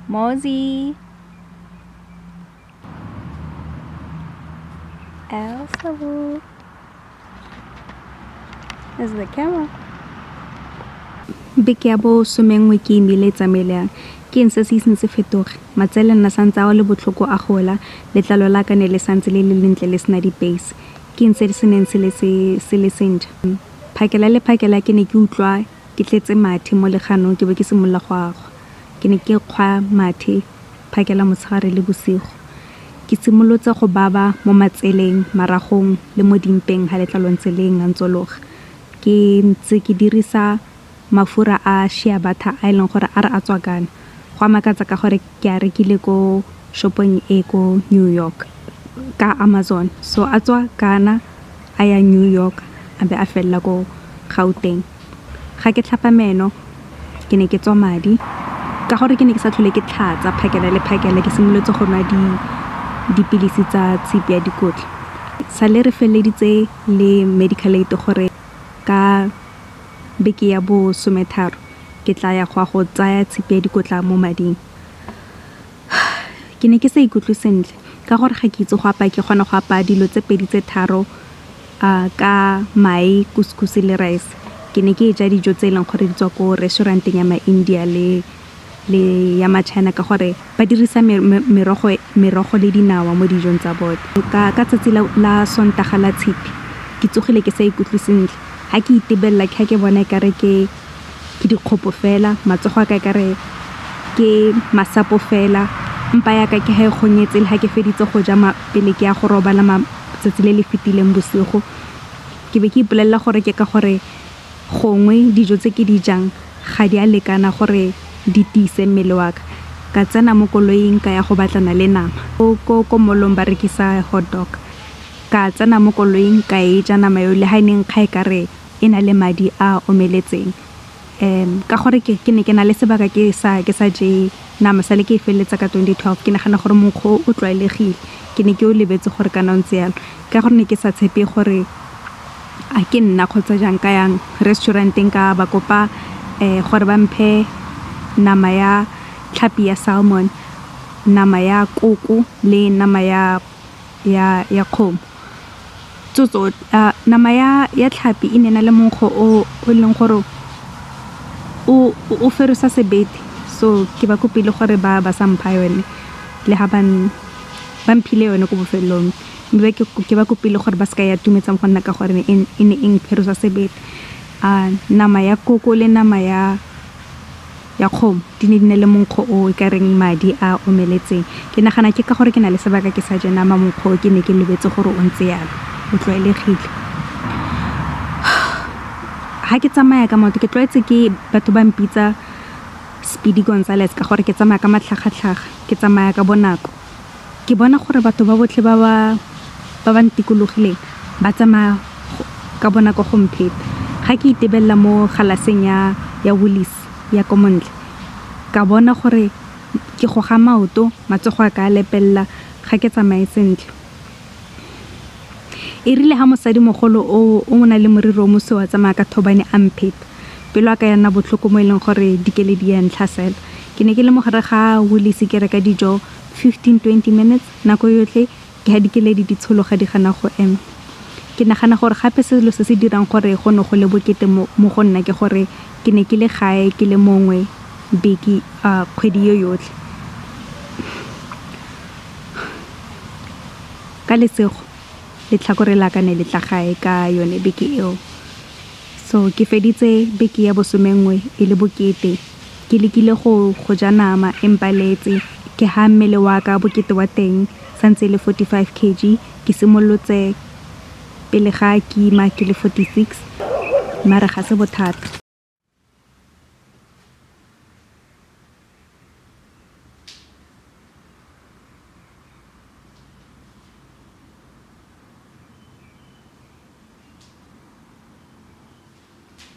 Mozi. Elsa. This is the camera. Beke ya bo somengwe ke imile e tsamaelang. Ke eng se se iseng se fetoge? Matsele nna santse a le botlhoko a gola, letlalo la ka ne le santse le le lentle le sena dipeisi. Ke eng se se neng se le se le sentšha? Phakela le phakela ke ne ke utlwa ke tletse mathe mo leganong ke be ke simolola go agwa. Ke ne ke kgwa mathe phakela motshegare le bosigo. Ke simolotse go baba mo matseleng, maragong le mo dimpeng ha letlalo ntse le ngantsologa. Ke ntse ke dirisa mafura a shea butter a e leng gore a re a tswa Ghana. Go a makatsa ka gore ke a rekile ko shopong e ko New York ka Amazon. So a tswa Ghana a ya New York a be a felela ko Gauteng. Ga ke tlhapa meno ke ne ke tswa madi ka gore ke ne ke sa tlhole ke tlhatsa phakela le phakela ke simolotse go nwa dipilisi tsa tshipi ya dikotla. Sale re feleleditse le medical aid gore ka beke ya bo 13 ke tla ya go go tsaya tshipi ya dikotla mo mading. Ke ne ke sa ikutlwe sentle ka gore ga ke itse go apaya, ke kgona go apaya dilo tse pedi tse tharo ka mae, couscous le rice. Ke ne ke ja dijo tse e leng gore di tswa ko restauranteng ya ma-India le ya ma-China ka gore ba dirisa merogo le dinawa mo dijong tsa bone. Ka tsatsi la Sontaga la Tshipi ke tsogile ke sa ikutlwe sentle. Ha ke itebelela ke ha ke bona ekare ke dikgopo fela, matsogo a ka ekare ke masapo fela, mpa ya ka ke ha e gonyetse le ha ke feditse go ja pele ke ya go robala tsatsi le le fetileng bosigo. Ke be ke ipolelela gore ke ka gore gongwe dijo tse ke di jang ga di a lekana gore di tiise mmele wa ka. Ka tsena mo koloing ka ya go batlana le nama. Ko mall-ong ba rekisa hot dog. Ka tsena mo koloing ka e ja nama eo le ha e ne nkga ekare e na le madi a omeletseng. Ka gore ke ne ke na le sebaka ke sa je nama sale ke e feleletsa ka 2012, ke nagana gore monkgo o tlwaelegile. Ke ne ke o lebetse gore kana o ntse yalo. Ka gore ne ke sa tshepe gore a ke nna kgotsa jang, ka yang restauranteng ka ba kopa gore ba mphe nama ya tlhapi ya salmon, nama ya koko le nama ya kgomo. Tsotso nama ya tlhapi e ne na le monkgo o leng gore o ferosa sebete. So ke ba kopile gore ba sa mpha yone le ha ba mphile yone ko bofelong. Mme ke ba kopile gore ba seka ya tumetsa mo go nna ka gore e ne e mpherosa sebete. Nama ya koko le nama ya kgomo di ne di na le monkgo o e ka reng madi a omeletseng. Ke nagana ke ka gore ke na le sebaka ke sa je nama, monkgo o ke ne ke lebetse gore o ntse yalo, o tlwaelegile. Ha ke tsamaya ka maoto ke tlwaetse ke batho ba mpitsa Speedy Gonzales ka gore ke tsamaya ka matlhagatlhaga, ke tsamaya ka bonako. Ke bona gore batho ba botlhe ba ba ntikologileng ba tsamaya ka bonako go mpheta. Ga ke itebelela mo galaseng ya Woolies ya ko montle, ka bona gore ke goga maoto, matsogo a ka a lepelela, ga ke tsamaye sentle. E rile ha mosadimogolo o na le moriri o mosweu a tsamaya ka thobane a mpheta, pelo ya ka ya nna botlhoko mo e leng gore dikeledi ya ntlhasela. Ke ne ke le mo gare ga Woolies ke reka dijo 15-20 minutes, nako yotlhe ke ha dikeledi di tshologa di gana go ema. Ke nagana gore gape selo se se dirang gore go ne go le bokete mo go nna ke gore ke ne ke le gae ke le mongwe beke kgwedi yo yotlhe. Ka lesego letlhakore la ka ne le tla gae ka yone beke eo. So ke feditse beke ya 11 e le bokete. Ke lekile go ja nama e mpaletse. Ke ha mmele wa ka bokete wa teng santse e le 45 kg. Ke simolotse pele ga ke ima ke le 46, mare ga se bothata.